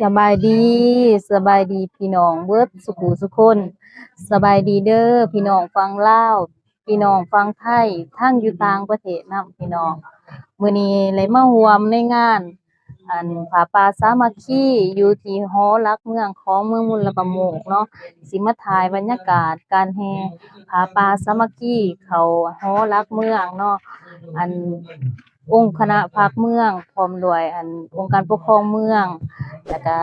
ສະບາຍດີ, ສະບາຍດີພີ່ນ້ອງເບິດສຸຜູ້ສຸຄົນ. ສະບາຍດີເດີພີ່ນ້ອງຝັ່ງລາວ, ພີ່ນ້ອງຝັ່ງໄທ, ທັງຢູ່ຕ່າງປະເທດນຳພີ່ນ້ອງ. ມື້ນີ້ໄດ້ມາຮ່ວມໃນງານ ອັນ ຜ້າປ່າສາມັກຄີ ຢູ່ທີ່ຫໍຫຼັກເມືອງຂອງເມືອງມຸນລະປະໂມກເນາະ, ຊິມາຖ່າຍບັນຍາກາດການແຫ່ຜ້າປ່າສາມັກຄີເຂົ້າຫໍຫຼັກເມືອງເນາະ. ອັນ ອົງຄະນະພັກເມືອງ ພ້ອມດ້ວຍ ອັນ ອົງການປົກຄອງເມືອງ ແລ້ວກະ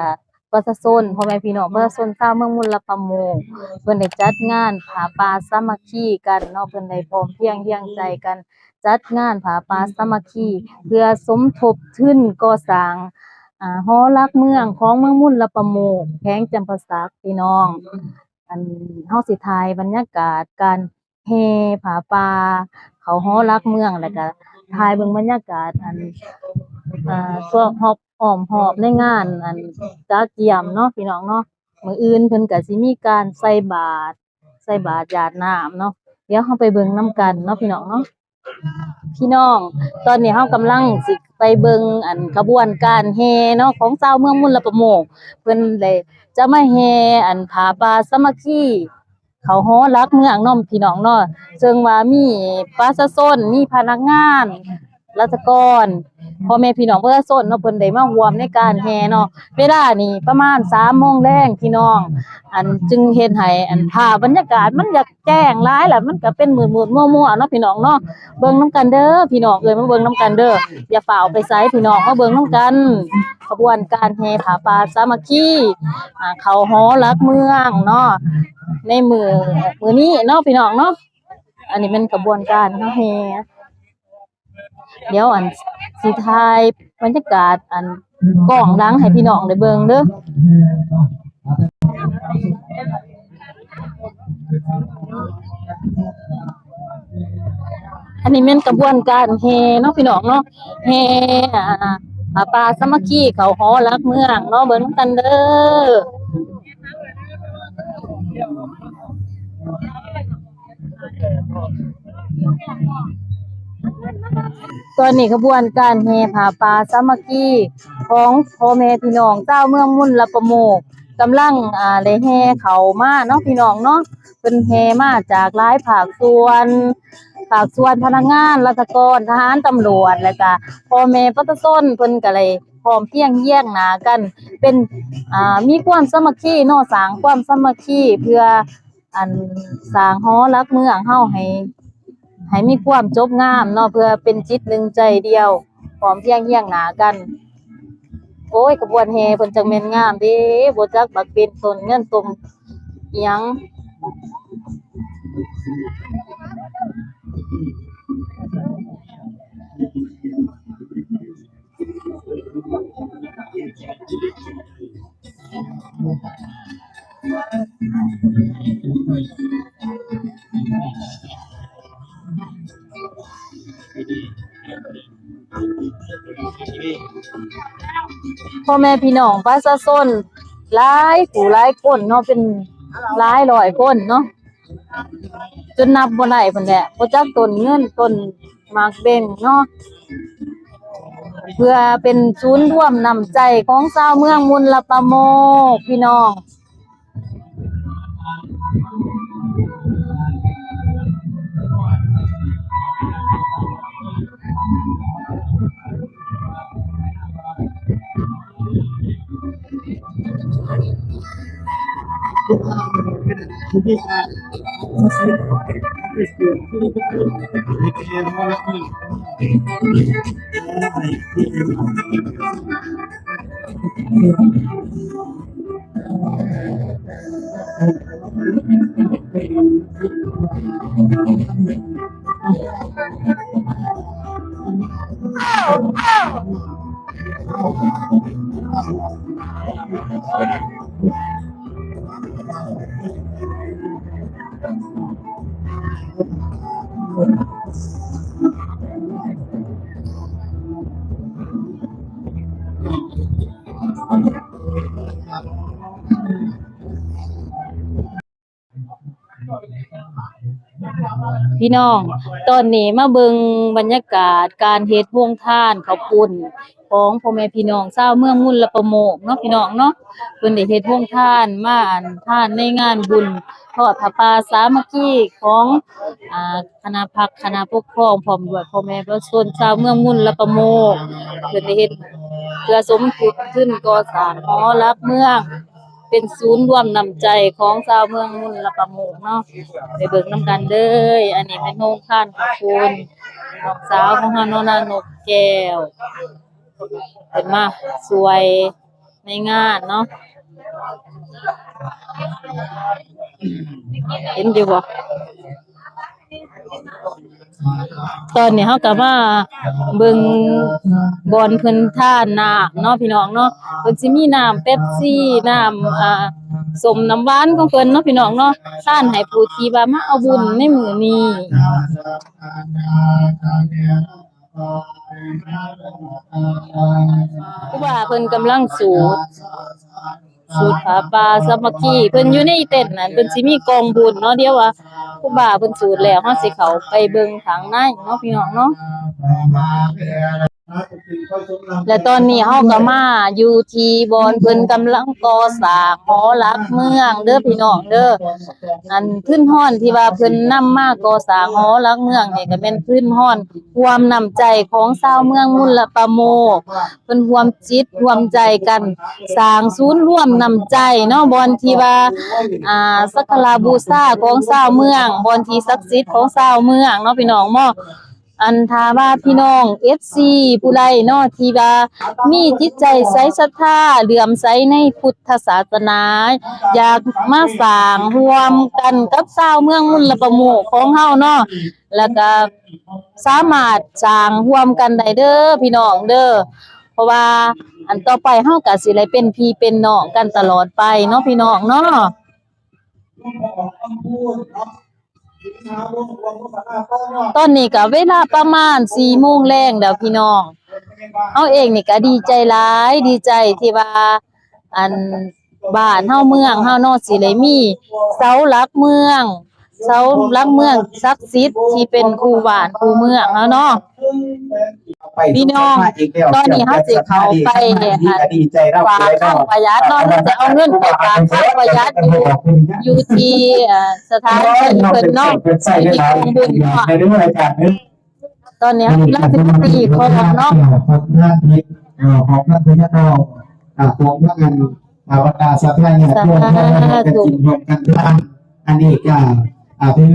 ປະຊາຊົນ ພໍ່ແມ່ພີ່ນ້ອງປະຊາຊົນຊາວເມືອງມຸນລະປະໂມກ ເພິ່ນໄດ້ຈັດງານຜ້າປ່າສາມັກຄີກັນເນາະ, ເພິ່ນໄດ້ພ້ອມພຽງຮຽງໃຈກັນ ຈັດງານຜ້າປ່າສາມັກຄີ ເພື່ອສົມທົບທຶນກໍ່ສ້າງ ອາ ຫໍຫຼັກເມືອງຂອງເມືອງມຸນລະປະໂມກ ແຂວງຈຳປາສັກ ພີ່ນ້ອງ. ອັນ ເຮົາຊິຖ່າຍບັນຍາກາດການແຫ່ຜ້າປ່າເຂົ້າຫໍຫຼັກເມືອງ ແລ້ວກະຖ່າຍເບິ່ງບັນຍາກາດ ອັນ ອາ ທົ່ວຮອບ ອ້ອມຮອບໃນງານ ອັນ ກະກຽມເນາະ ພີ່ນ້ອງເນາະ. ມື້ອື່ນເພິ່ນກະຊິມີການໃສ່ບາດ ໃສ່ບາດຢາດນ້ຳເນາະ. ດຽວເຮົາໄປເບິ່ງນຳກັນເນາະ ພີ່ນ້ອງເນາະ. ພີ່ນ້ອງ ຕອນນີ້ເຮົາກຳລັງຊິໄປເບິ່ງ ອັນ ຂະບວນການແຫ່ເນາະ ຂອງຊາວເມືອງມຸນລະປະໂມກ ເພິ່ນໄດ້ຈະມາແຫ່ ອັນ ຜ້າປ່າສາມັກຄີເຂົ້າຫໍຫຼັກເມືອງເນາະ ພີ່ນ້ອງເນາະ. ເຊິ່ງວ່າມີປະຊາຊົນ ມີພະນັກງານ ລັດຖະກອນ ພໍ່ແມ່ພີ່ນ້ອງປະຊາຊົນເນາະ ເພິ່ນໄດ້ມາຮ່ວມໃນການແຫ່ເນາະ. ເວລານີ້ປະມານສາມໂມງແລງ ພີ່ນ້ອງ, ອັນ ຈຶ່ງເຮັດໃຫ້ ອັນ ພາບບັນຍາກາດມັນຢາກແຈ້ງຫຼາຍ ແລ້ວມັນກະເປັນມືດໆມົວໆເນາະ ພີ່ນ້ອງເນາະ. ເບິ່ງນຳກັນເດີພີ່ນ້ອງເອີຍ ມາເບິ່ງນຳກັນເດີ, ຢ່າຟ້າວໄປໃສພີ່ນ້ອງ, ມາເບິ່ງນຳກັນ ຂະບວນການແຫ່ຜ້າປ່າສາມັກຄີ ອາ ເຂົ້າຫໍຫຼັກເມືອງເນາະ ໃນມື້ ມື້ນີ້ເນາະ ພີ່ນ້ອງເນາະ. ອັນນີ້ແມ່ນຂະບວນການເຮົາແຫ່ ດຽວ ອັນ ຊິຖ່າຍບັນຍາກາດ ອັນ ກ້ອງຫຼັງໃຫ້ພີ່ນ້ອງໄດ້ເບິ່ງເດີ. ອັນນີ້ແມ່ນຂະບວນການແຫ່ເນາະ ພີ່ນ້ອງເນາະ, ແຫ່ ອາ ຜ້າປ່າສາມັກຄີເຂົ້າຫໍຫຼັກເມືອງເນາະ, ເບິ່ງນຳກັນເດີ. ຕອນນີ້ຂະບວນການແຫ່ຜ້າປ່າສາມັກຄີຂອງພໍ່ແມ່ພີ່ນ້ອງຊາວເມືອງມຸນລະປະໂມກ ກຳລັງ ອາ ໄດ້ແຫ່ເຂົ້າມາເນາະ ພີ່ນ້ອງເນາະ. ເພິ່ນແຫ່ມາຈາກຫຼາຍພາກສ່ວນ, ພາກສ່ວນພະນັກງານ, ລັດຖະກອນ, ທະຫານ, ຕຳຫຼວດ ແລ້ວກະພໍ່ແມ່ປະຊາຊົນ ເພິ່ນກະໄດ້ພ້ອມພຽງຮຽງໜ້າກັນ ເປັນ ອາ ມີຄວາມສາມັກຄີເນາະ, ສ້າງຄວາມສາມັກຄີເພື່ອ ອັນ ສ້າງຫໍຫຼັກເມືອງເຮົາໃຫ້ ໃຫ້ມີຄວາມຈົບງາມເນາະ, ເພື່ອເປັນຈິດໜຶ່ງໃຈດຽວ ພ້ອມພຽງຮຽງໜ້າກັນ. ໂອ້ຍ ຂະບວນແຫ່ເພິ່ນຈັ່ງແມ່ນງາມເດ້, ບໍ່ຈັກບັກເບັນຕົ້ນເງິນຕົ້ນຫຍັງ. ພໍ່ແມ່ພີ່ນ້ອງປະຊາຊົນຫຼາຍຜູ້ຫຼາຍຄົນເນາະ, ເປັນຫຼາຍຮ້ອຍຄົນເນາະ. ຈົນນັບບໍ່ໄດ້ພຸ້ນແຫຼະ, ບໍ່ຈັກຕົ້ນເງິນຕົ້ນໝາກເບັງເນາະ, ເພື່ອເປັນສູນລວມນ້ຳໃຈຂອງຊາວເມືອງມຸນລະປະໂມກ ພີ່ນ້ອງ. ພີ່ນ້ອງ ຕອນນີ້ມາເບິ່ງບັນຍາກາດການເຮັດໂຮງທານເຂົ້າປຸ້ນຂອງພໍ່ແມ່ພີ່ນ້ອງຊາວເມືອງມຸນລະປະໂມກເນາະ ພີ່ນ້ອງເນາະ. ເພິ່ນໄດ້ເຮັດໂຮງທານມາ ອັນ ທານໃນງານບຸນທອດຜ້າປ່າສາມັກຄີຂອງ ອາ ຄະນະພັກຄະນະປົກຄອງ ພ້ອມດ້ວຍພໍ່ແມ່ປະຊາຊົນຊາວເມືອງມຸນລະປະໂມກ. ເພິ່ນໄດ້ເຮັດເພື່ອສົມທົບທຶນກໍ່ສ້າງຫໍຫຼັກເມືອງ ເປັນສູນລວມນ້ຳໃຈຂອງຊາວເມືອງມຸນລະປະໂມກເນາະ. ໄປເບິ່ງນຳກັນເດີ. ອັນນີ້ແມ່ນໂຮງທານຂອບຄຸນນ້ອງສາວຂອງເຮົາເນາະ ນາງນົກແກ້ວ ເພິ່ນມາຊ່ວຍໃນງານເນາະ. ເຫັນຢູ່ບໍ່? ຕອນນີ້ເຮົາກໍມາເບິ່ງບ່ອນເພິ່ນທານນ້ຳເນາະ ພີ່ນ້ອງເນາະ. ເພິ່ນຊິມີນ້ຳເປັບຊີ ນ້ຳ ອ່າ ສົ້ມນ້ຳຫວານຂອງເພິ່ນເນາະ ພີ່ນ້ອງເນາະ ທານໃຫ້ຜູ້ທີ່ວ່າມາເອົາບຸນໃນມື້ນີ້. ຄູບາເພິ່ນກຳລັງສູດ ສູດຜ້າປ່າສາມັກຄີ ເພິ່ນຢູ່ໃນເຕັນນັ້ນ ເພິ່ນຊິມີກອງບຸນເນາະ. ດຽວວ່າຄູບາເພິ່ນສູດແລ້ວ ເຮົາຊິເຂົ້າໄປເບິ່ງຂ້າງໃນເນາະ ພີ່ນ້ອງເນາະ. ແລະຕອນນີ້ເຮົາກໍມາຢູ່ທີ່ບ່ອນເພິ່ນກຳລັງກໍ່ສ້າງຫໍຫຼັກເມືອງເດີ ພີ່ນ້ອງເດີ. ອັນທຶນຮອນທີ່ວ່າເພິ່ນນຳມາກໍ່ສ້າງຫໍຫຼັກເມືອງນີ້ ກໍແມ່ນທຶນຮອນຮ່ວມນ້ຳໃຈຂອງຊາວເມືອງມຸນລະປະໂມກ ເພິ່ນຮ່ວມຈິດຮ່ວມໃຈກັນສ້າງສູນລວມນ້ຳໃຈເນາະ ບ່ອນທີ່ວ່າ ອ່າ ສັກກາລະບູຊາຂອງຊາວເມືອງ ບ່ອນທີ່ສັກສິດຂອງຊາວເມືອງເນາະ ພີ່ນ້ອງເນາະ. ອັນຖ້າວ່າພີ່ນ້ອງເອັຟຊີຜູ້ໃດເນາະ ທີ່ວ່າມີຈິດໃຈໃສສັດທາເຫຼື້ອມໃສໃນພຸດທະສາສະໜາ ຢາກມາສ້າງຮ່ວມກັນກັບຊາວເມືອງມຸນລະປະໂມກຂອງເຮົາເນາະ ແລ້ວກະສາມາດສ້າງຮ່ວມກັນໄດ້ເດີພີ່ນ້ອງເດີ. ເພາະວ່າອັນຕໍ່ໄປເຮົາກະຊິໄດ້ເປັນພີ່ເປັນນ້ອງກັນຕະຫຼອດໄປເນາະ ພີ່ນ້ອງເນາະ. ຕອນນີ້ກໍເວລາປະມານສີ່ໂມງແລງແລ້ວພີ່ນ້ອງ. ເຮົາເອງນີ້ກໍດີໃຈຫຼາຍ ດີໃຈທີ່ວ່າ ອັນ ບ້ານເຮົາເມືອງເຮົາເນາະ ຊິໄດ້ມີເສົາຫຼັກເມືອງ ເສົາຫຼັກເມືອງສັກສິດທີ່ເປັນຄູ່ບ້ານຄູ່ເມືອງເຮົາເນາະ. ພີ່ນ້ອງ ຕອນນີ້ເຮົາຊິເຂົ້າໄປ ອັນ ຝາກຄຳປະຢັດເນາະ ເຮົາຈະເອົາເງິນໄປຝາກຄຳປະຢັດຢູ່ ຢູ່ທີ່ ເອີ ສະຖານທີ່ເພິ່ນເນາະ ທີ່ກອງບຸນເນາະ. ຕອນນີ້ເຮົາກຳລັງຊິມາຕີຂອງເນາະ ຂອງທ່ານເນາະ ຂອງທ່ານພະຍາກອນ ຂອງທາງ ອ່າ ບັນດາສັດທາຍາດໂຍມ ສາທຸ ເຮົາໄດ້ກິນຮ່ວມກັນທານ ອັນນີ້ກໍ ອ່າ ເປັນ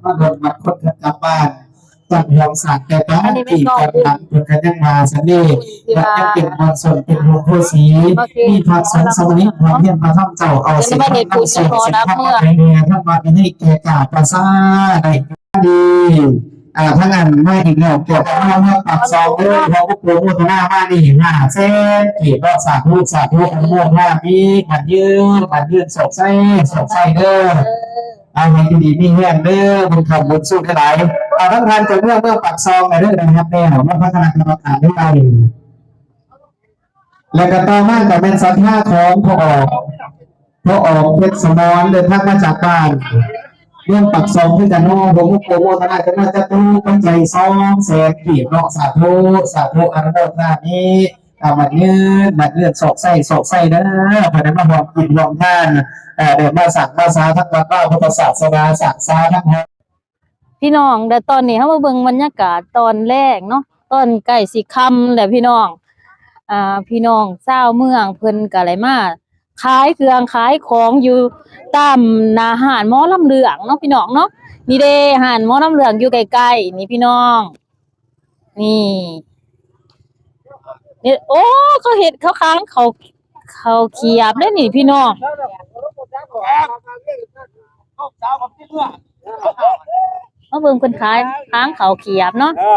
ມາລົດມາຄົນປະຈຳບ້ານ ຈັດຮ່ວມສ້າງແຕ່ປານ ອັນນີ້ແມ່ນ ທີ່ກຳລັງເພິ່ນກໍຍັງວ່າຊັ້ນເດ້ ທີ່ວ່າ ຍັງເປັນມ່ວນຊົນເປັນໂຮງໂພສີ ໂອເຄ ມີພະສົງສາມະເນນ ພະຮຽນພະທຳເຈົ້າ ເອົາສິນທຳ ເອົາສຸກສິນທຳມາໃຫ້ແດ່ ທຳມາໃຫ້ແກ່ຂ້າພະເຈົ້າໄດ້ດີ. ອ່າ ທາງນັ້ນມາອີກແລ້ວ ພວກເຮົາມາປາກຊ່ອງເດີ ຂໍອະນຸໂມທະນາມານີ້ຫ້າແສນກີບເນາະ ສາທຸ ສາທຸ ອະນຸໂມທະນາມີໝັ້ນຍືນ ໝັ້ນຍືນ ໂຊກໄຊ ໂຊກໄຊເດີ. ເອີ ເອົາໃຫ້ຢູ່ດີມີແຮງເດີ ບຸນຄຳບຸນສຸກຫຼາຍໆ. ເອົາທາງທ່ານເຈົ້າເມືອງເມືອງປາກຊ່ອງເດີ ໄດ້ຮັບແລ້ວເນາະ ພະຄະນະກຳມະການເດີ. ແລ້ວກໍຕໍ່ມາກໍແມ່ນສັດທາຂອງພໍ່ອອກ ພໍ່ອອກເພັດສະໝອນ ເດີນທາງມາຈາກບ້ານເມືອງປາກຊ່ອງຄືກັນເນາະ ຮ່ວມໂປຣໂມທະນາກັນມາຈະຕຸປັດໄຈສອງແສນກີບເນາະ. ສາທຸ ສາທຸ ອະນຸໂມທະນາມີ ອ່າ ໝັ້ນຍືນ ໝັ້ນຍືນ ໂຊກໄຊ ໂຊກໄຊເດີ ເພິ່ນໄດ້ມາຮ່ວມກິນຮ່ວມທານ ເອີ ໄດ້ມາສ້າງມາສາທັງວັດວາພຸດທະສາສະໜາ ສ້າງສາທັງ ພີ່ນ້ອງ ແລະ ຕອນນີ້ເຮົາມາເບິ່ງບັນຍາກາດຕອນແລງເນາະ ຕອນໃກ້ຊິຄ່ຳແລ້ວພີ່ນ້ອງ. ອ່າ ພີ່ນ້ອງຊາວເມືອງເພິ່ນກໍໄດ້ມາຂາຍເຄື່ອງຂາຍຂອງຢູ່ຕາມໜ້າຮ້ານໝໍລຳເລື່ອງເນາະ ພີ່ນ້ອງເນາະ. ນີ້ເດ້ ຮ້ານໝໍລຳເລື່ອງຢູ່ໃກ້ໆນີ້ພີ່ນ້ອງ. ນີ້ ນີ້ ໂອ້ ເຂົາເຮັດ ເຂົາຄ້າງເຂົ້າ ເຂົ້າຂຽບເດ້ນີ້ພີ່ນ້ອງ. ມາເບິ່ງເພິ່ນຂາຍຄ້າງເຂົ້າຂຽບເນາະ. ເອີ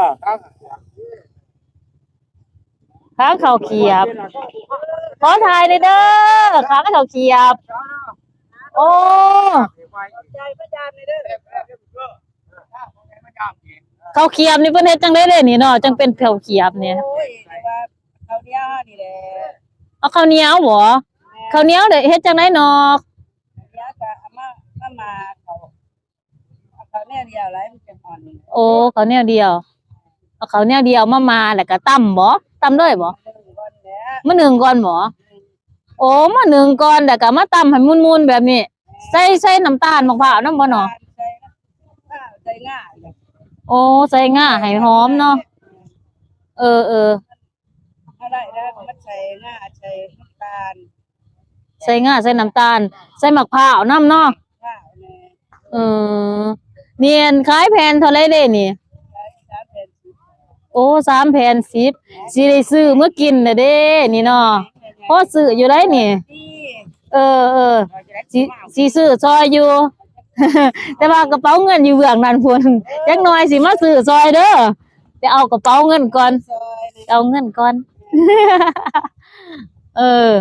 ຄ້າງເຂົ້າຂຽບ ຂອງເຂົ້າຂຽບ ຂໍຖ່າຍແດ່ເດີ ຂາຍເຂົ້າຂຽບ. ໂອ້ ຂອບໃຈພະອາຈານແດ່ເດີ. ເຂົ້າຂຽບນີ້ເພິ່ນເຮັດຈັ່ງໃດເດ້ນີ້ເນາະ ຈັ່ງເປັນເຂົ້າຂຽບນີ້? ໂອ້ຍ ແຕ່ວ່າເຂົ້າໜຽວເຮົານີ້ແຫຼະ. ເອົາເຂົ້າໜຽວບໍ? ແມ່ນ. ເຂົ້າໜຽວເດ້ເຮັດຈັ່ງໃດນອກ? ເຂົ້າໜຽວກໍເອົາມາ ມາໝ່າເຂົ້າ ເອົາເຂົ້າແນວດຽວຫຼາຍມັນຈັ່ງອ່ອນ. ໂອ້ ເຂົ້າແນວດຽວ ເອົາເຂົ້າແນວດຽວມາໝ່າ ແລ້ວກໍຕຳບໍ? ຕຳເລີຍບໍ? ໜຶ້ງກ່ອນແຫຼະ. ມາໜຶ້ງກ່ອນບໍ? ໂອ້ ມາໜຶ້ງກ່ອນ ແລ້ວກໍມາຕຳໃຫ້ໝຸ່ນໆແບບນີ້. ໃສ່ ໃສ່ນ້ຳຕານມະພ້າວນຳບໍ່ເນາະ? ໃສ່ນ້ຳຕານ ໃສ່ງາ. ໂອ້ ໃສ່ງາໃຫ້ຫອມເນາະ. ເອີໆ ເອົາໄດ້ແລ້ວ ມັນໃສ່ງາ ໃສ່ນ້ຳຕານ ໃສ່ງາ ໃສ່ນ້ຳຕານ ໃສ່ມະພ້າວນຳເນາະ. ເອີ ນີ້ອັນຂາຍແຜ່ນເທົ່າໃດເດ້ນີ້? ໂອ້ ສາມແຜ່ນສິບ ຊິໄດ້ຊື້ມາກິນແລ້ວເດ້ນີ້ເນາະ. ພໍຊື້ຢູ່ໃດນີ້. ເອີໆ ຊິ ຊິຊື້ຊ່ອຍຢູ່ ແຕ່ວ່າກະເປົາເງິນຢູ່ເບື້ອງນັ້ນພຸ້ນ ຈັກໜ່ອຍຊິມາຊື້ຊ່ອຍເດີ. ໄປເອົາກະເປົາເງິນກ່ອນ ເອົາເງິນກ່ອນ. ເອີ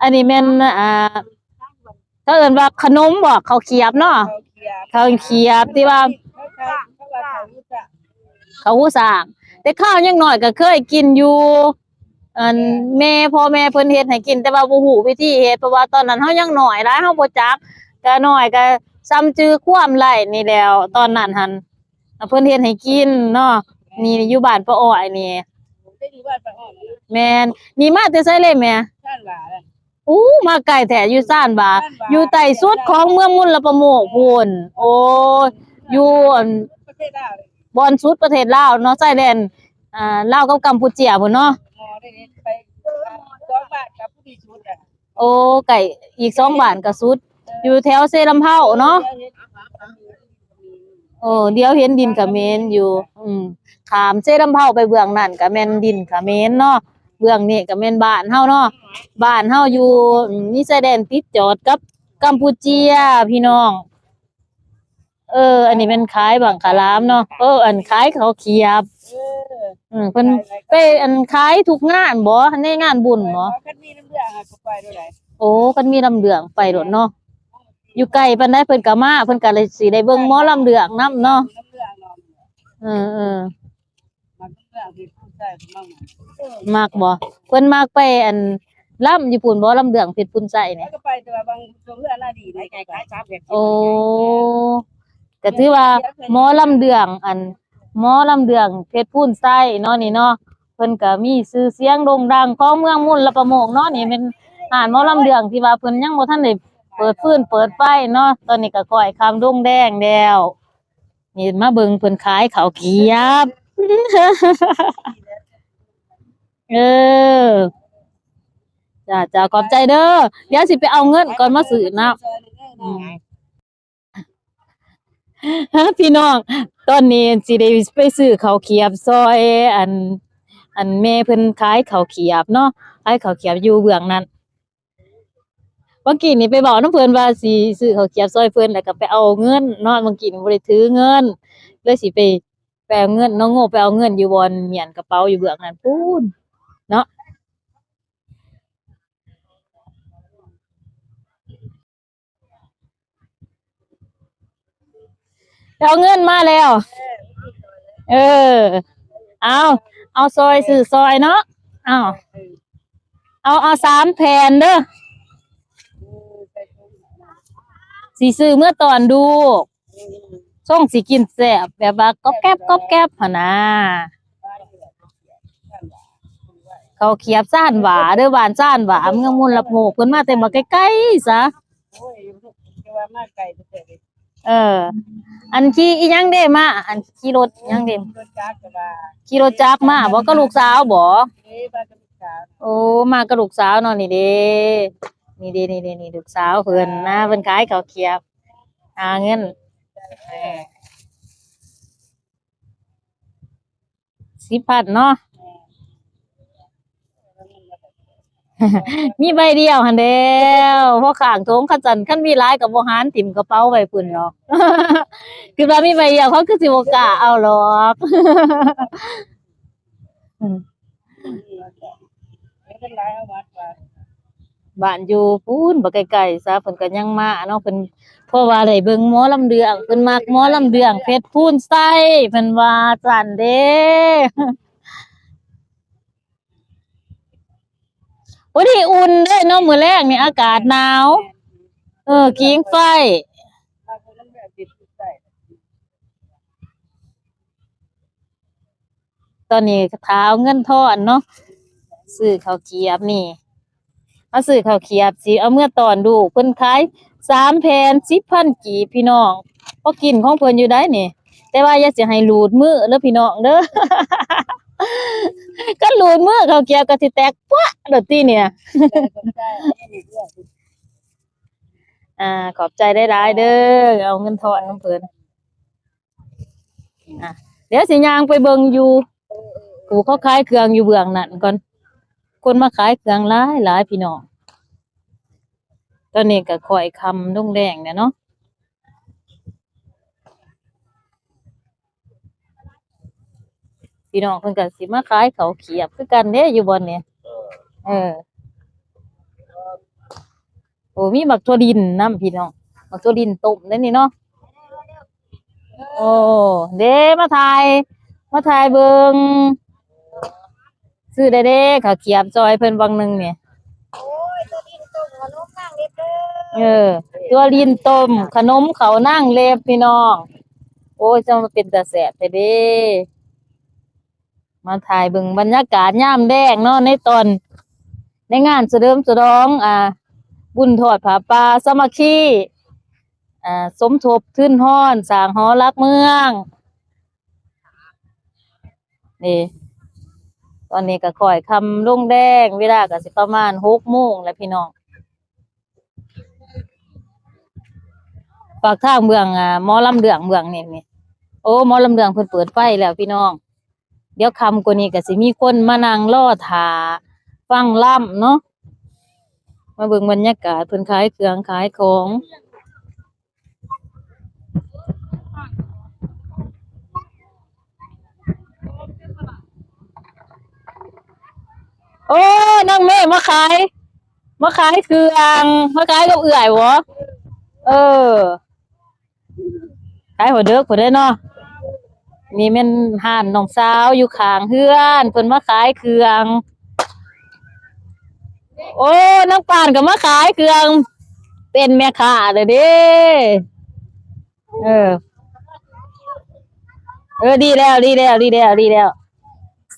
ອັນນີ້ແມ່ນ ອ່າ ເຂົາເອີ້ນວ່າຂະໜົມບໍ? ເຂົ້າຂຽບເນາະ ເຂົ້າຂຽບ ເຂົ້າຂຽບທີ່ວ່າ ເຂົ້າຫູຊ້າງ ແຕ່ຄາວຍັງນ້ອຍກໍເຄີຍກິນຢູ່. ອັນແມ່ ພໍ່ແມ່ເພິ່ນເຮັດໃຫ້ກິນ ແຕ່ວ່າບໍ່ຮູ້ວິທີເຮັດ ເພາະວ່າຕອນນັ້ນເຮົາຍັງນ້ອຍຫຼາຍ ເຮົາບໍ່ຈັກ ກະນ້ອຍກະຊ່ຳຈື່ຄວາມໄດ້ນີ້ແຫຼ້ວ. ຕອນນັ້ນຫັ້ນ ເພິ່ນເຮັດໃຫ້ກິນເນາະ. ນີ້ຢູ່ບ້ານປ້າອ້ອຍນີ້. ແມ່ນ. ນີ້ມາແຕ່ໃສເລີຍແມ່? ຊານຫວ້າ. ອູ້ ມາໄກແທ້ ຢູ່ຊານຫວ້າ ຊານຫວ້າ ຢູ່ໃຕ້ສຸດຂອງເມືອງມຸນລະປະໂມກພຸ້ນ. ໂອ້ຍ ຢູ່ອັນ ປະເທດລາວ ບ່ອນສຸດປະເທດລາວເນາະ ຊາຍແດນ ອ່າ ລາວກັບກຳປູເຈຍພຸ້ນເນາະ. ໄປສອງບ້ານກັບຜູ້ທີ່ສຸດ. ໂອ້ ໃກ້ອີກສອງບ້ານກໍສຸດ ຢູ່ແຖວເຊລຳເພົາເນາະ. ໂອ້ ດຽວເຫັນດິນຂະເໝນຢູ່. ອືມ ຂ້າມເຊລຳເພົາໄປເບື້ອງນັ້ນກໍແມ່ນດິນຂະເໝນເນາະ ເບື້ອງນີ້ກໍແມ່ນບ້ານເຮົາເນາະ. ບ້ານເຮົາຢູ່ ອືມ ມີຊາຍແດນຕິດຈອດກັບກຳປູເຈຍ ພີ່ນ້ອງ. ເອີ ອັນນີ້ແມ່ນຂາຍບັ້ງຂາລາມເນາະ. ເອີ ອັນຂາຍເຂົ້າຂຽບ. ເອີ ເພິ່ນໄປ ອັນຂາຍທຸກງານບໍ? ໃນງານບຸນບໍ? ຄັນມີລຳເລື່ອງກໍໄປໂລດ. ໂອ້ ຄັນມີລຳເລື່ອງໄປໂລດເນາະ. ຢູ່ໄກປານໃດເພິ່ນກໍມາ ເພິ່ນກໍເລີຍຊິໄດ້ເບິ່ງໝໍລຳເລື່ອງນຳເນາະ. ເອີໆ ມັກບໍ່? ເພິ່ນມັກໄປອັນລຳຢູ່ພຸ້ນບໍ່? ລຳເລື່ອງເພັດພູນໄຊນີ້. ໂອ້ ກໍຖືວ່າໝໍລຳເລື່ອງ ອັນ ໝໍລຳເລື່ອງເພັດພູນໄຊເນາະນີ້ເນາະ. ເພິ່ນກໍມີຊື່ສຽງໂດ່ງດັງຂອງເມືອງມຸນລະປະໂມກເນາະ. ນີ້ແມ່ນຮ້ານໝໍລຳເລື່ອງທີ່ວ່າເພິ່ນຍັງບໍ່ທັນໄດ້ເປີດຟືນເປີດໄຟເນາະ. ຕອນນີ້ກໍຄ້ອຍຄ່ຳລົງແດງແລ້ວ. ນີ້ມາເບິ່ງເພິ່ນຂາຍເຂົ້າຂຽບ. ເອີ ຈ້າ ຈ້າ ຂອບໃຈເດີ. ດຽວຊິໄປເອົາເງິນກ່ອນມາຊື້ນ້ຳ. ອືມ ພີ່ນ້ອງ ຕອນນີ້ຊິໄດ້ໄປຊື້ເຂົ້າຂຽບຊ່ອຍ ອັນ ອັນແມ່ເພິ່ນຂາຍເຂົ້າຂຽບເນາະ ຂາຍເຂົ້າຂຽບຢູ່ເບື້ອງນັ້ນ. ເມື່ອກີ້ນີ້ໄປເວົ້ານຳເພິ່ນວ່າຊິຊື້ເຂົ້າຂຽບຊ່ອຍເພິ່ນ ແລ້ວກໍໄປເອົາເງິນເນາະ. ເມື່ອກີ້ນີ້ບໍ່ໄດ້ຖືເງິນ ເລີຍຊິໄປ ໄປເອົາເງິນເນາະ. ໂງ່ໄປເອົາເງິນຢູ່ບ່ອນມ້ຽນກະເປົາຢູ່ເບື້ອງນັ້ນພຸ້ນເນາະ. ໄປເອົາເງິນມາແລ້ວ. ເອີ ເອົາ ເອົາຊ່ອຍ ຊື້ຊ່ອຍເນາະ. ເອົາ ເອົາ ເອົາສາມແຜ່ນເດີ ຊິຊື້ເມືອຕ້ອນລູກ. ຊົງຊິກິນແຊບ ແບບວ່າກອບແກັບ ກອບແກັບຫັ້ນນາ. ເຂົ້າຂຽບຊານຫວ້າເດີ ບ້ານຊານຫວ້າ ເມືອງມຸນລະໂມກ. ເພິ່ນມາແຕ່ບັກໄກໆຊະ. ໂອ້ຍ ແຕ່ວ່າມາໄກແທ້ໆເດ້. ເອີ ອັນຂີ່ອີ່ຫຍັງເດ້ມາ? ອັນຂີ່ລົດຫຍັງເດ້? ຂີ່ລົດຈັກກໍວ່າ. ຂີ່ລົດຈັກມາບໍ? ກັບລູກສາວບໍ? ເອີ ມາກັບລູກສາວ. ໂອ້ ມາກັບລູກສາວເນາະ. ນີ້ເດ້ ນີ້ເດ້ ນີ້ເດ້ ນີ້ລູກສາວເພິ່ນນະ ເພິ່ນຂາຍເຂົ້າຂຽບ ຫາເງິນ. ເອີ ສິບພັນເນາະ ມີໃບດຽວຫັ້ນແລ້ວ. ພໍຂ້າງຖົງ ຄັນຊັ້ນ ຄັນມີຫຼາຍກໍບໍ່ຫານຖິ້ມກະເປົາໄວ້ພຸ້ນດອກ. ຄິດວ່າມີໃບດຽວ ເຂົາຄືຊິບໍ່ກ້າເອົາດອກ. ອືມ ເປັນໄລເອົາວັດວ່າ ບ້ານຢູ່ພຸ້ນ ບໍ່ໄກໆຊະ ເພິ່ນກໍຍັງມາເນາະ ເພິ່ນ ເພາະວ່າໄດ້ເບິ່ງໝໍລຳເລື່ອງ ເພິ່ນມັກໝໍລຳເລື່ອງເພັດພູນໄຊ ເພິ່ນວ່າຊັ້ນເດ້. ໂອ້ ນີ້ອຸ່ນເດ້ເນາະ ມື້ແລງນີ້ອາກາດໜາວ ເອີ ຜິງໄຟ. ຕອນນີ້ກໍຖ້າເອົາເງິນທອນເນາະ ຊື້ເຂົ້າກຽບນີ້ ມາຊື້ເຂົ້າກຽບ ຊິເອົາເມືອຕ້ອນລູກ ເພິ່ນຂາຍສາມແຜ່ນສິບພັນກີບ ພີ່ນ້ອງ ພໍກິນຂອງເພິ່ນຢູ່ໃດ໋ນີ້ ແຕ່ວ່າຢ່າຊິໃຫ້ຫຼູດມືເດີພີ່ນ້ອງເດີ ຄັນຫຼູດມືເຂົ້າກຽບກໍຊິແຕກປະໂລດຕິນີ້ນະ. ອ່າ ຂອບໃຈຫຼາຍໆເດີ ເອົາເງິນທອນນຳເພິ່ນ. ອ່ະ ດຽວຊິຍ່າງໄປເບິ່ງຢູ່ ຜູ້ເຂົາຂາຍເຄື່ອງຢູ່ເບື້ອງນັ້ນກ່ອນ ຄົນມາຂາຍເຄື່ອງຫຼາຍໆ ພີ່ນ້ອງ. ຕອນນີ້ກໍຄ່ອຍຄ່ຳລົງແລງແລ້ວເນາະ ພີ່ນ້ອງ ເພິ່ນກໍຊິມາຂາຍເຂົ້າກຽບຄືກັນເດ້ ຢູ່ບ່ອນນີ້ ເອີ. ໂອ້ ມີໝາກຖົ່ວດິນນຳ ພີ່ນ້ອງ ໝາກຖົ່ວດິນຕົ້ມເດ້ນີ້ເນາະ. ໂອ້ ເດ້ ມາຖ່າຍ ມາຖ່າຍເບິ່ງ ຊື້ໄດ້ເດ້ ເຂົ້າກຽບຊ່ອຍເພິ່ນວັງໜຶ່ງນີ້. ໂອ້ຍ ຖົ່ວດິນຕົ້ມ ຂະໜົມນາງເລັບເດີ ເອີ ຖົ່ວດິນຕົ້ມ ຂະໜົມເຂົ້ານາງເລັບ ພີ່ນ້ອງ. ໂອ້ຍ ຈັ່ງວ່າເປັນຕາແຊບແທ້ເດ້. ມາຖ່າຍເບິ່ງບັນຍາກາດຍາມແລງເນາະ ໃນຕອນ ໃນງານສະເຫຼີມສະຫຼອງ ອ່າ ບຸນທອດຜ້າປ່າສາມັກຄີ ອ່າ ສົມທົບທຶນຮອນ ສ້າງຫໍຫຼັກເມືອງ. ນີ້ ຕອນນີ້ກໍຄ່ອຍຄ່ຳລົງແລງ ເວລາກໍຊິປະມານຫົກໂມງແລ້ວ ພີ່ນ້ອງ. ປາກທາງເບື້ອງ ອ່າ ໝໍລຳເລື່ອງເບື້ອງນີ້ນີ້ ໂອ້ ໝໍລຳເລື່ອງເພິ່ນເປີດໄຟແລ້ວ ພີ່ນ້ອງ. ດຽວຄ່ຳກວ່ານີ້ກໍຊິມີຄົນມານັ່ງລໍຖ້າຟັງລຳເນາະ. ມາເບິ່ງບັນຍາກາດເພິ່ນຂາຍເຄື່ອງຂາຍຂອງ. ໂອ້ ນາງເມມາຂາຍ ມາຂາຍເຄື່ອງ ມາຂາຍກັບເອື້ອຍບໍ? ເອີ ຂາຍຫົວເດິກພຸ້ນເດ້ເນາະ. ນີ້ແມ່ນຮ້ານນ້ອງສາວຢູ່ຂ້າງເຮືອນ ເພິ່ນມາຂາຍເຄື່ອງ. ໂອ້ ນາງປານກໍມາຂາຍເຄື່ອງ ເປັນແມ່ຄ້າແລ້ວເດ້. ເອີ ເອີ ດີແລ້ວ ດີແລ້ວ ດີແລ້ວ ດີແລ້ວ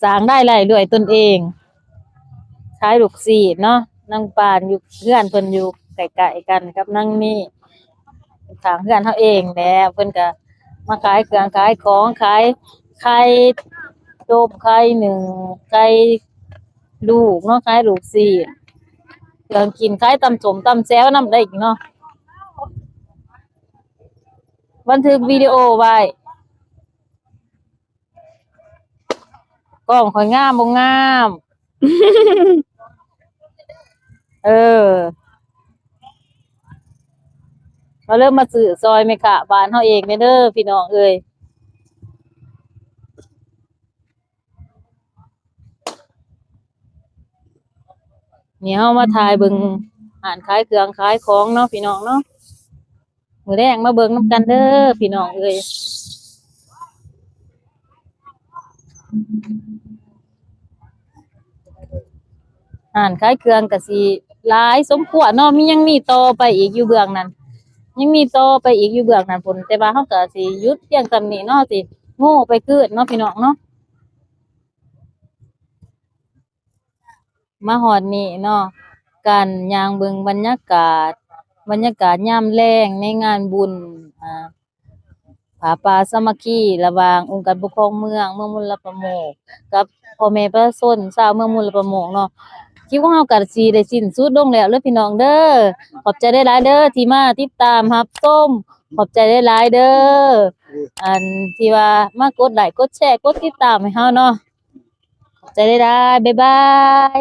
ສ້າງລາຍໄດ້ດ້ວຍຕົນເອງ ຂາຍລູກຊີ້ນເນາະ. ນາງປານຢູ່ເຮືອນເພິ່ນຢູ່ໃກ້ໆກັນກັບນາງນີ້ ຂ້າງເຮືອນເຮົາເອງແຫຼະ. ເພິ່ນກະມາຂາຍເຄື່ອງຂາຍຂອງ ຂາຍໄຂ່ຕົ້ມ ໄຂ່ໜຶ້ງ ໄກ່ລູກເນາະ ຂາຍລູກຊີ້ນ ເຄື່ອງກິນ ຂາຍຕຳສົ້ມຕຳແຈ່ວນຳໄດ້ອີກເນາະ. ບັນທຶກວິດີໂອໄວ້ ກ້ອງຂ້ອຍງາມບໍ່ງາມ? ເອີ ມາເລີ່ມມາຊື້ຊ່ອຍແມ່ຄ້າບ້ານເຮົາເອງແດ່ເດີ ພີ່ນ້ອງເອີຍ. ນີ້ເຮົາມາຖ່າຍເບິ່ງຮ້ານຂາຍເຄື່ອງຂາຍຂອງເນາະ ພີ່ນ້ອງເນາະ. ມື້ແລງມາເບິ່ງນຳກັນເດີ ພີ່ນ້ອງເອີຍ. ຮ້ານຂາຍເຄື່ອງກະຊິຫຼາຍສົມຄວນເນາະ ມີ ຍັງມີຕໍ່ໄປອີກຢູ່ເບື້ອງນັ້ນ ຍັງມີຕໍ່ໄປອີກຢູ່ເບື້ອງນັ້ນພຸ້ນ ແຕ່ວ່າເຮົາກະຊິຢຸດພຽງສ່ຳນີ້ເນາະ ຊິໂງ່ໄປຄືນເນາະ ພີ່ນ້ອງເນາະ. ມາຮອດນີ້ເນາະ ການຍ່າງເບິ່ງບັນຍາກາດ ບັນຍາກາດຍາມແລງໃນງານບຸນ ອ່າ ຜ້າປ່າສາມັກຄີ ລະຫວ່າງອົງການປົກຄອງເມືອງ ເມືອງມຸລປະໂມກ ກັບພໍ່ແມ່ປະຊາຊົນຊາວເມືອງມຸລປະໂມກເນາະ. ຄລິບຂອງເຮົາກະຊິໄດ້ສິ້ນສຸດລົງແລ້ວເດີພີ່ນ້ອງເດີ. ຂອບໃຈຫຼາຍໆເດີທີ່ມາຕິດຕາມຮັບຊົມ ຂອບໃຈຫຼາຍໆເດີ ອັນທີ່ວ່າມາກົດໄລ້ກົດແຊ ກົດຕິດຕາມໃຫ້ເຮົາເນາະ. ຂອບໃຈຫຼາຍໆ ບາຍບາຍ.